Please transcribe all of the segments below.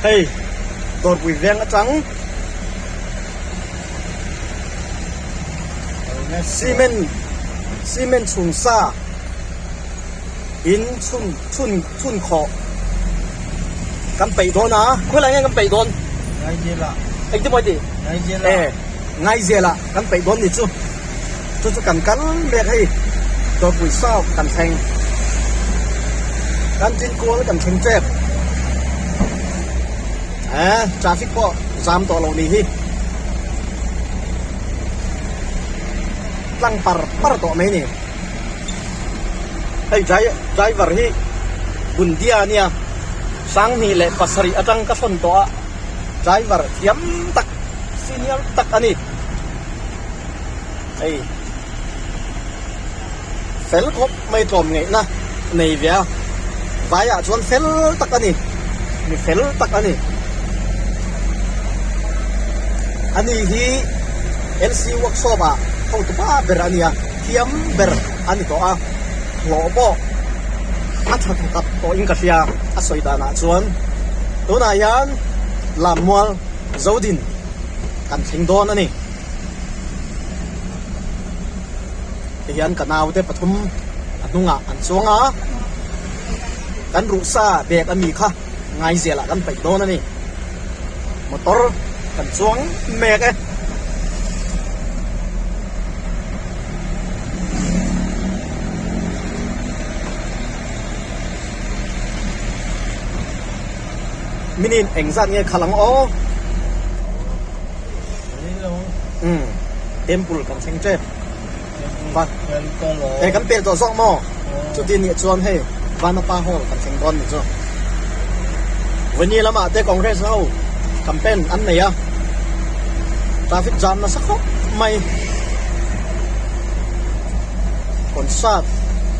Hei Dawrpui veng atang cement cement chhung sa in chhun chhun chhun khawh kan peih dawn a khawilai nge kan peih dawn engtin maw i tih e Ngaizelah kan peih dawn ni chu chu chu kan kal mek hei Dawrpui South kan thleng kan tin kual kan thleng tep e traffic pawh zam tawh loh ni hi tlang par par tawh mai ni hei driver hi Gundia ania 2007 atang ka thawn tawh a driver thiam tak. Senior tak a ni. Hei fel khawp mai tlawm ngeihna nei ve a, vaiah chuan fel tak a ni, mi fel tak a ni. Ani hi LC workshop ah hotu pa ber a ni a, thiam ber a ni tawh a, hlawh pawh a tha thawkhat tawhin ka hria a sawi danah chuan tunah hian Lammual. Zodin kan thleng dawn a ni. Tihian ka naute pathum a hnungah an chuang a, kan ruhsa bag ami kha ngaizialah kan paih dawn a ni. Motor kan chuang mek e. Minute engzat nge khalh ang aw? Umm temple kan thleng tep va e kan pel tawh zawk maw chuti nih chuan hei Vanapa hall kan thleng dawn ni chu Vawini lamah te Congress ho campaign an nei a traffic jam nasa khawp mai concert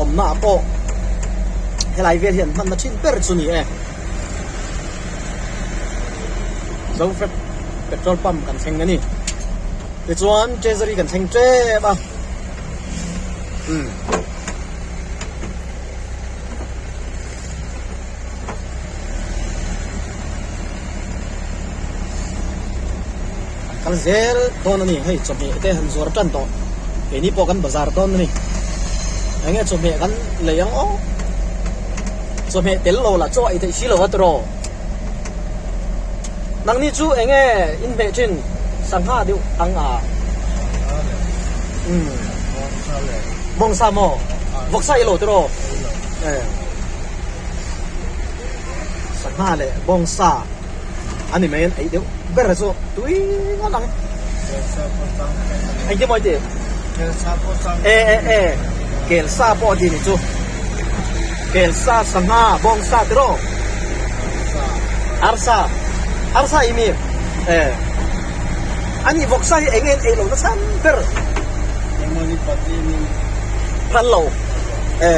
awmna ah pawh helai vel hi an hmanna thin ber chu ni e. Zofep petrol pump kan thleng a ni tichuan treasury kan thleng tep a umm an kal zel dawn a ni hei chawhmeh te han zuar tan tawh keini pawh kan bazar dawn a ni enge chawhmeh kan lei ang aw. Chawhmeh tel lo lah chaw a ei theih si lo a tiraw? Nangni chu eng nge in hmeh thin sangha deuh ang a? Umm bawngsa maw? Vawksa i lo tiraw? Sangha leh bawngsa a ni mai an ei deuh ber chu tui ngawt ang. Engtin maw i tih? E e e kelsa pawh a ti ni chu kelsa sangha bawngsa tiraw arsa arsa i mi e ani vawksa hi eng nge an ei lo na chhan ber phal lo e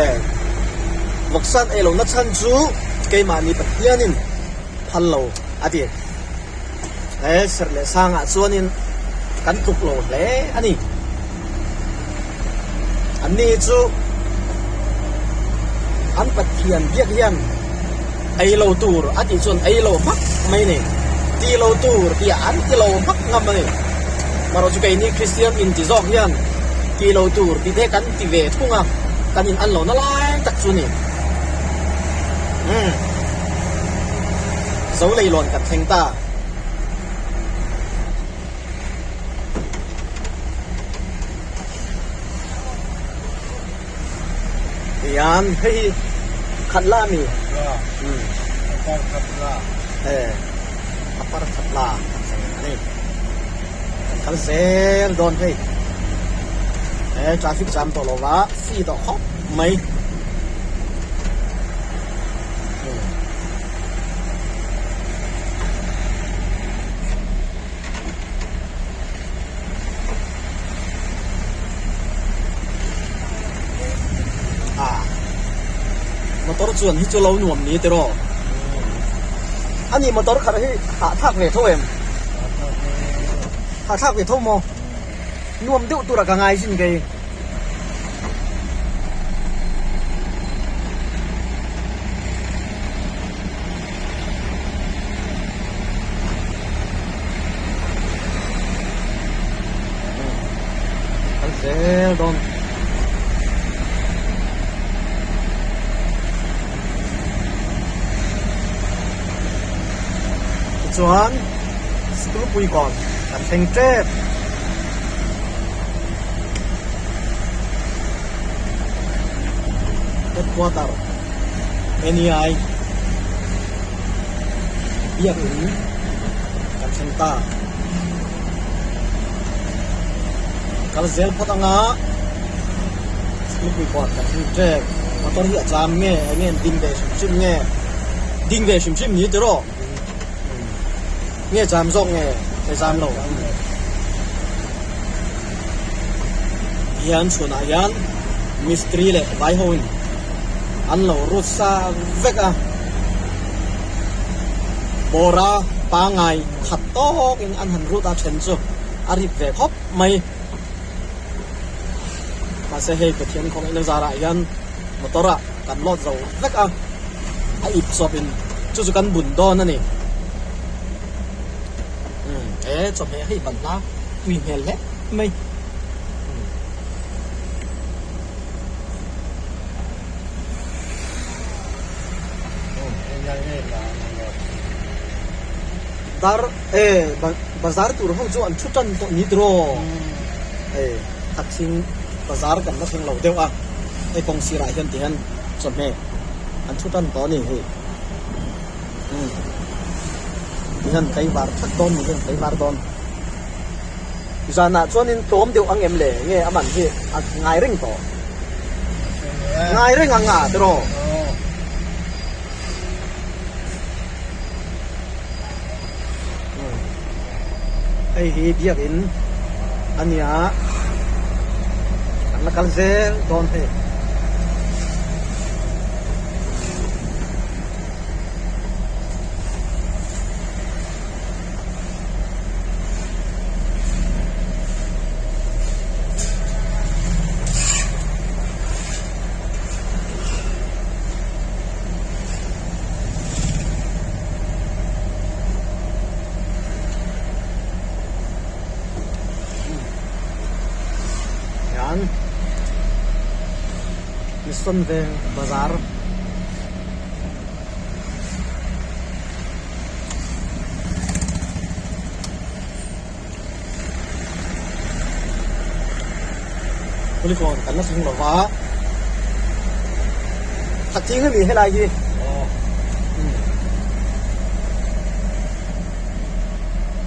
vawksa an ei lo na chhan chu keimahni Pathianin phal lo a ti. He serh leh sangah chuanin kan tluk lo hle a ni. Anni chu an Pathian biak hian ei lo tur a tih chuan ei lo hmak mai a ni. Ti lo tur tih an ti lo hmak ngam a ni. Marawh chu keini Kristian inti zawk hian ti lo tur tih te kan ti ve thung a, kan in an lohna lai tak chu a ni. Umm. Zo leilawn kan thleng ta. Tihian hei hi khat la ami? Umm. E a par khat la kan thleng a ni. Kan kal zel dawn hei. E traffic jam tawh lo va free tawh khawp mai. Motor chuan hi chu lo nuam ni tiraw ani motor khat hi hahthlak ve tho em hahthlak ve tho maw nuam deuh tur a ka ngai zin kei. dawn. Tichuan Sikulpui kawn kan thleng tep. Headquarter NEI biakinn kan thleng ta. Kal zel phawt anga Sikulpui kawn kan thleng tep. Motor hi a cham nge eng nge an ding ve hrim hrim nge ding ve hrim hrim ni tiraw? Nge cham zawk nge he zam lo? Hian chhunah hian mistri leh vai ho in an lo rut sa vek a, bawra pangai khat tawk in an han rut a then chu a rit ve khawp mai. Mahse hei Pathian khawngaihna zarah hian motor ah kan load zo vek a, a ip chawp in chu chu kan bun dawn a ni. Umm he chawhmeh hei ban hla tui hmel hle mai. Dar e bazar tur ho chu an thu tan tawh ni tiraw hei Thakthing bazar kan la thleng lo deuh a hei kawng sirah hian ti hian chawhmeh an thu tan tawh a ni hei umm ti hian tlaivar thak dawn ni hian tlaivar dawn zanah chuanin tlawm deuh ang em le nge a man hi a ngai reng tawh ngai reng ang a tiraw. Hei hi biakinn a nia kan la kal zel dawn hei. Hian Mission Veng bazar Kulikawn kan la thleng lo va, Thakthing a ni helai hi.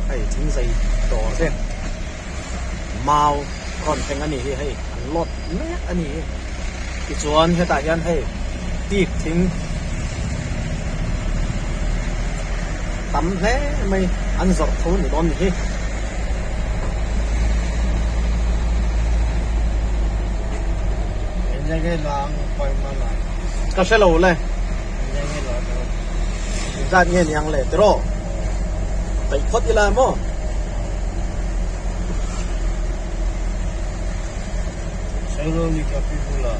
Hei thingzai dawr te mau rawn thleng a ni hi hei an load mek a ni hi. Tichuan hetah hian hei teak thing tam hle mai an zawrh tho ni dawn ni hi. Ka hre lo le. Zat nge niang le tiraw? Peih phawt ila maw? Sailo ni ka pi bula.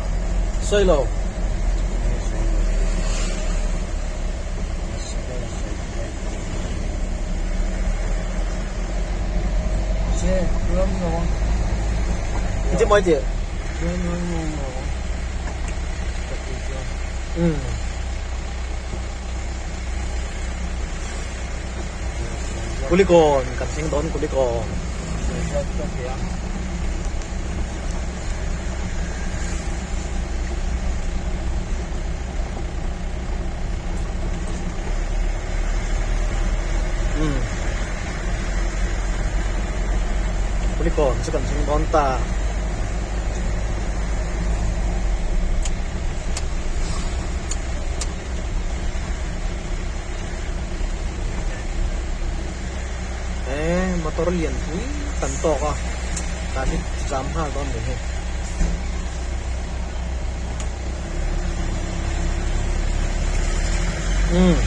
Sailo. Ti mai ti. Um. Kulikawn kan thleng dawn kulikawn. Umm Kulikawn chu kan thleng dawn ta. He motor lian pui kan tawk a traffic jam nghal dawn ni hi. Umm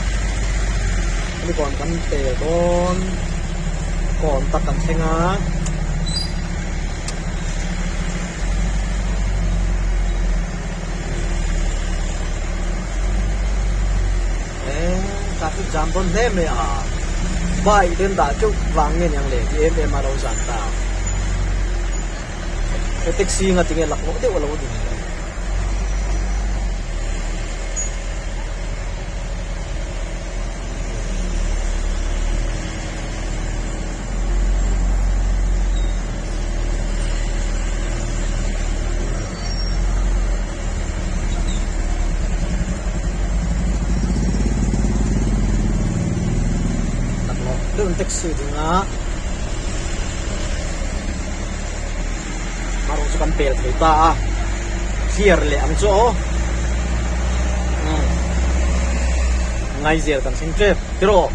hemi kawn kan tel dawn kawn tak kan thleng a. Traffic jam dawn hle mai a, bike te an dah teuh vang nge niang le ti em em a lo zan ta. He taxi nga tinge laklawh deuh a lo ding le. Laklawh deuh in taxi ding a. Marawh chu kan pel thei ta a, clear leh ang chu aw. Umm Ngaizel kan thleng tep tiraw.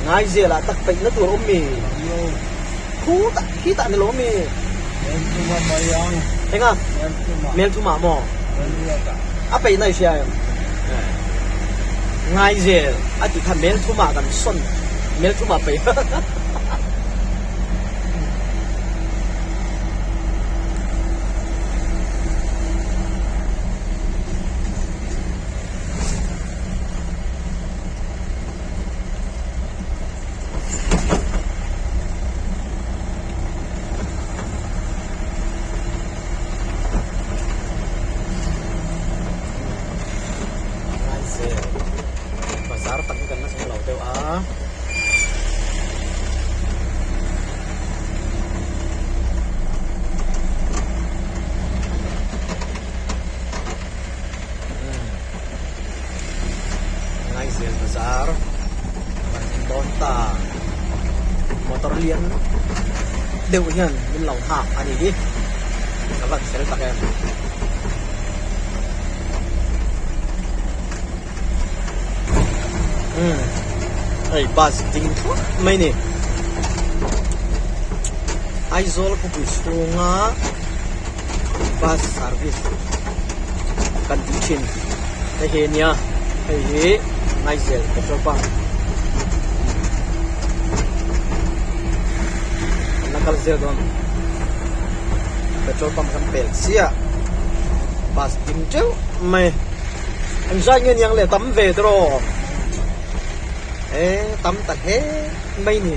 Ngaizel ah tak peih na tur awm mi? Khutah khitah ni lo mi? Enga? Melthumah maw? A peih na i hria em? Ngaizel a ti kha Melthumah kan sawn Melthumah peih Ngaizel bazar tak hi kan la thleng lo deuh a. Ngaizel bazar kan thleng dawn ta motor lian deuh hian min lo nghak a ni hi ka van fel tak em. Umm hei bus ding thluah mai a ni Aizawl khawpui chhunga bus service kan tih thin hei hi ania hei hi Ngaizel petrol pump an la kal zel dawn petrol pump kan pel chiah bus ding teuh mai an zai nge niang le tam ve tawh e tam ta hle mai ni.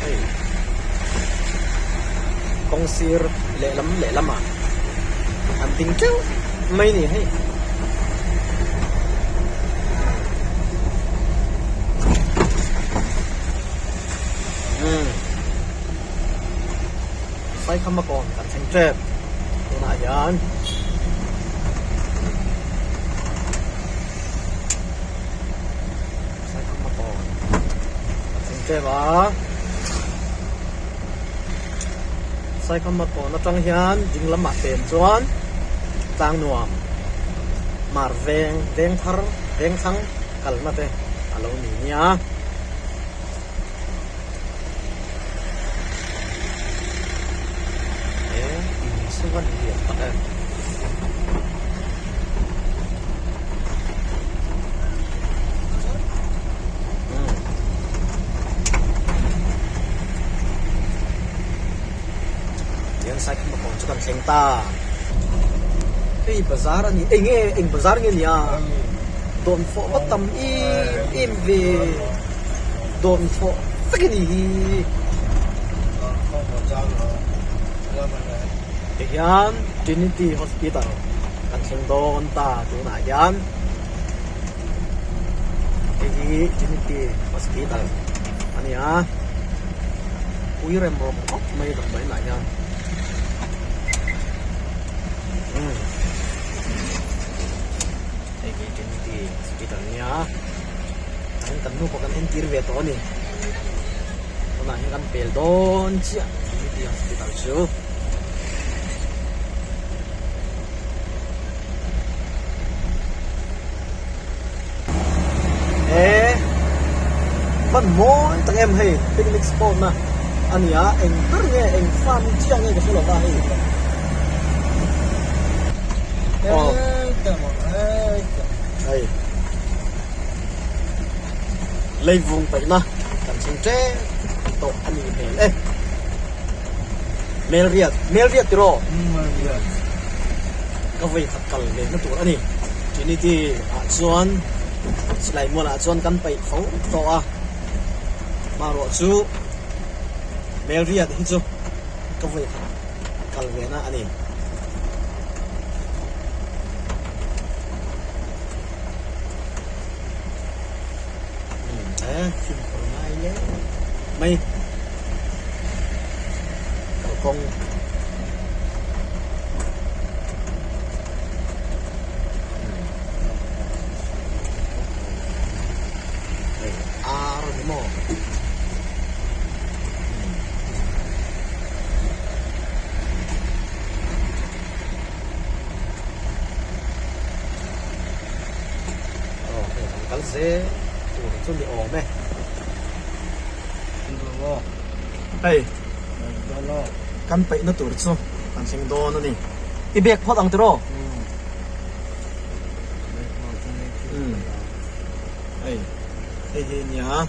Hei kawng sir lehlam lehlam ah an ding teuh mai a ni hei. Umm Saikhama kawn kan thleng tep tunah hian. Saikhama kawn a thleng tep a Saikhama kawn atang hian ding lamah pen chuan tlang nuam mar veng veng thar veng thlang kalna te a lo ni nia. E in chu a ni lian tak em. Tihian cycle makawng chu kan thleng ta. Hei bazar a ni eng nge eng bazar nge nia dawnfawh va tam em em ve dawnfawh vek a ni hi. Tihian Trinity Hospital kan thleng dawn ta tunah hian. Hei hi Trinity Hospital a ni a pui rem rawm khawp mai damdawi inah hian umm hei hi Trinity Hospital a ni a tah hian kan nu pawh kan entir ve tawh a ni tunah hian kan pel dawn chiah Trinity Hospital chu. He hman mawi tak em hei picnic spot na a ni a eng ber nge eng farm chiah nge ka hre lo va hei aw hei leivung paihna kan chhung tep tawh a ni hmel e. Melriat Melriat tiraw? Melriat ka vawi khat kal ve na tur a ni. Trinity ah chuan silai mual ah chuan kan paih fo tawh a. Hmanruah chu Melriat hi chu ka vawi khat kal ve na a ni. Fimkhur ngai hle mai kalkawng. Hei ar a ni maw? Aw hei kan kal zel tur chu ni awm e. Hei kan peihna tur chu kan thleng dawn a ni. I bag phawt ang tiraw? Hei hei hi nia.